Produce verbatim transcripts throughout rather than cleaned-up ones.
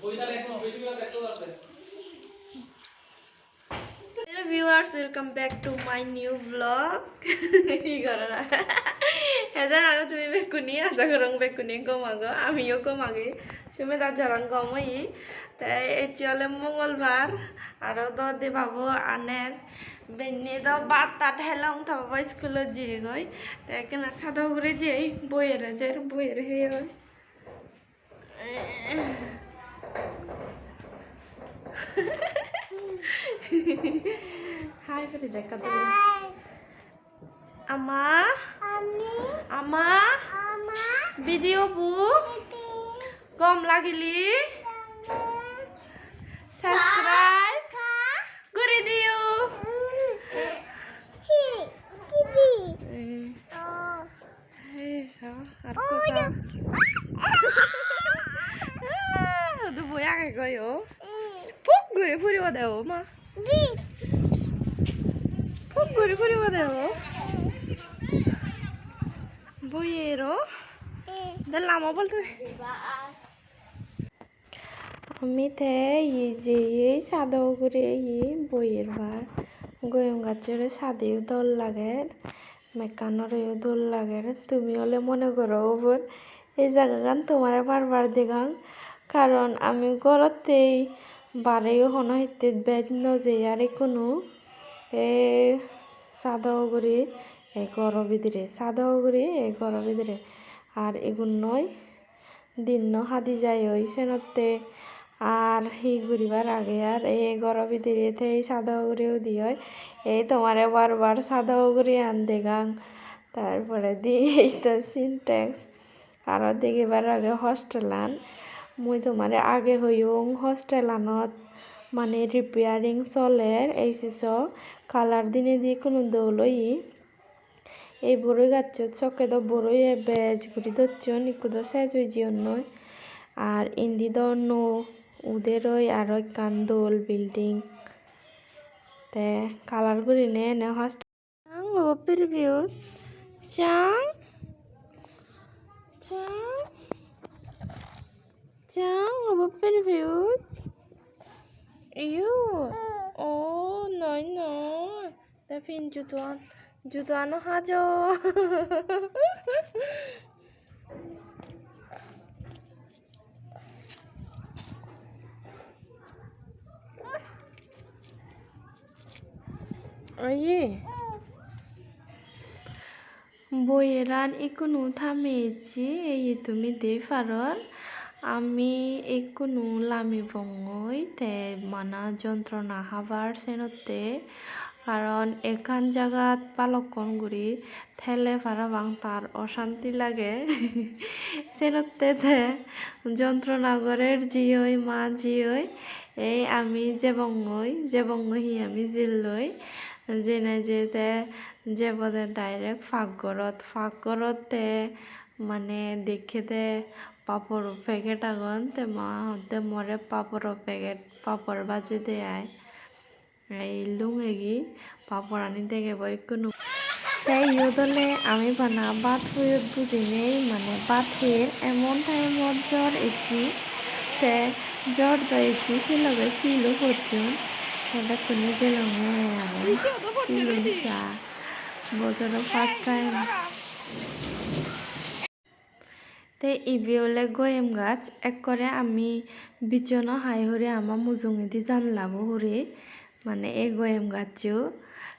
Hello viewers, welcome back to my new vlog. Hi goror? Hejan ago tumi bekkune, aja gorong bekkune gom ago, amiyo gom agi. Sumedar joran gom oye. Te ecche ole Mongolbar, aro do debabo aner. Benne do bhat tat helong, ta baba iskulot jeyegoi. Te ekkena sado ugure jei, boiyer ejer, boiyer heyegoi. Hi guri de ekka dole. Ama? Ami? Ama? Ama? Video bu? Video. Gom lagile? Gom lagile. Subscribe? Ka? Guri diyo. Mm. Hi? T V. Eh. Oh. Ei, sa, ar ekko sa. Ah, hudu boi age goi o. Puk guri puribo de o, ma. Puk guri puribo de o. Boiyer o. De lamo bol tui. Ami te ye jeye sado ugure ye boiyer bar. Goyam gacchore sadeyo dol lager, mekkanoroyo dol lager. Tumi ole mone goro ubot ei jagagan tomare bar bar degang, karon ami gorottei bareyo hono hittey bej no jeyar ekkunu. Ei sado ugure, ei goro bidire, sado ugure, ei goro bidire. Ar igun noi. Dinno hadi jai oi senotte, ar hi guribar age ar, ei goro bidire te ei sado ugure udi oi. Ei tomare bar bar sado ugure an degang. Tar poredi ei to Sintex. Aro degebar age hostelan. Mui tomare age hoyong hostelanot mane repairing soler, ei siso colour dinedi ekkunu dol oye. Ei boroi gacchot sokke do boroi ye bej guri docchon, ikko do sej oi jeyonnoi. Ar indi do nuo uder oi aro ekkan dol building. Te colour gurinei ene host. Chang obo preview. Chang. Chang. Chang obo preview. Iyo. Oh, noi, noi. Te pin judoan, judoano hajo. Oye. Boiyeran ikkunu thame ecche, ei tumi dei paror. Ami ikkunu lamibongoi, te bana jontrona habar senotte. Karon ekkan jagat balokkon guri thele parapang tar osanti lage. Senotte te jontrona gorer jiyoi, ma jiyoi. Ei ami jebongoi, jebongoi hi ami jilloi. Jeinei je te jebode direct pakgorot, pakgorot te mane dekkede paporo packet agon, te ma hotte more paporo packet, papor bajede ai. Ei lungegi paporani degebo ekkunu. Te iyot ole ami bana bhat huyot bujinei mane bhat her, emon time-ot jor ecche, te jor do ecche, se loge silo pocchon, te bekkune jelonge aro silun sa, bojoro first time. Te ibe ole goyem gaj, ekkore ami bijono hai hure ama mujungedi janlabo hure, mane ei goyem gaccho.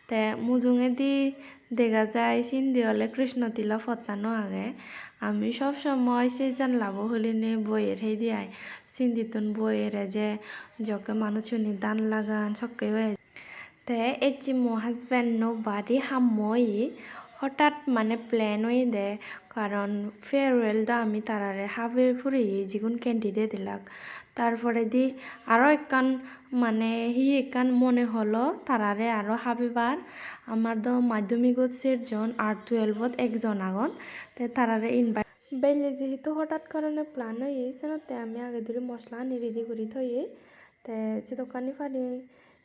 Te mujungedi dega jai sindi ole Krishna tila pottano age. Ami sob somoi se janlabo hulinei boyer heidi ai. Sindittun boyer eje, jokke manuchchune dan lagan sokke oi. Te ecche mo husband-o bari hammo oye, hotat mane plan oyede, karon farewell do ami tarare habe pureye, jigun candidate elak. Tar poredi aro ekkan mane hi ekkan mone holo tarare aro habebar. Amar do madhyamigot ser jon ar twelve-ot ekjon agon, te tarare invite. Belle jehetu hotat karone plan oye, senotte ami age duri moslani ready guri toye, te sedokkani pari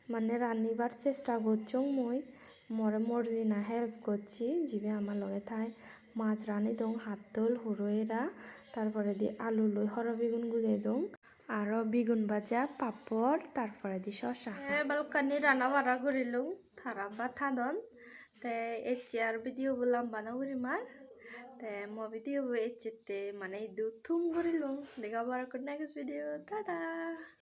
mane ranibar chesta gocchong mui, more Morjina help gocche, jibe ama loge thai. Maj rani dong, hattol, huro era, tar poredi alu loi horobigun gujei dong. Aro bigun baja, papor, tar poredi sosa. Te balokkani rana bara gurilung, tara bhat hadon. Te ecche ar video bo lamba no gurim ar. Te mo video bo ecchette mane idu thum gurilung. Dega obo ar ekko next video. Tada.